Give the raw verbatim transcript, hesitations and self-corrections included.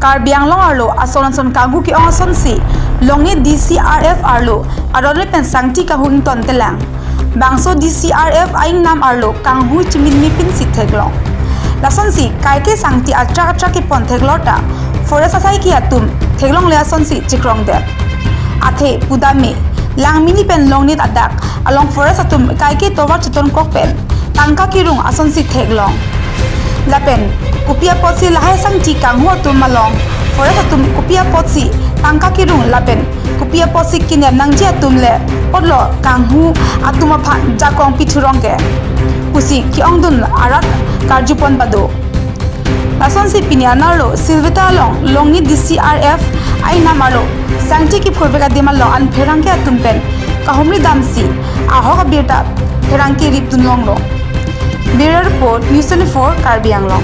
Karbi Anglong arlo ason ason kanghu ke-ong asonsi Longni D C R F arlo aron pen sangti kanghu ingtontelang. Bangso D C R F aingnam arlo kanghu chiminmi pinsi theklong. Lasonsi kaike sangti atrak atrak kepon theklong ta forest asaiki atum theklongle asonsi chikrongdet. Athe pudam me Langmini pen Longnit adak along forest atum kaike tovar chetonkok pen tangka kerung asonsi theklong. Lapen kopi apotsi lahai sangti kanghu atum along forest atum kopi apotsi tangka kerung lapen kopi apotsi kenep nangji atum le potlo kanghu atum aphan jakong pithurong ke pusi ke-ongdun arat karjupon pado. Lasonsi pini anerlo Silveta along Longni D C R F aingnam arlo sangti kephurvek adim along an pherangke atum pen kahumri damsi ahok abirta pherangke ripdun longlo. Bureau Report, News twenty-four, Karbi Anglong.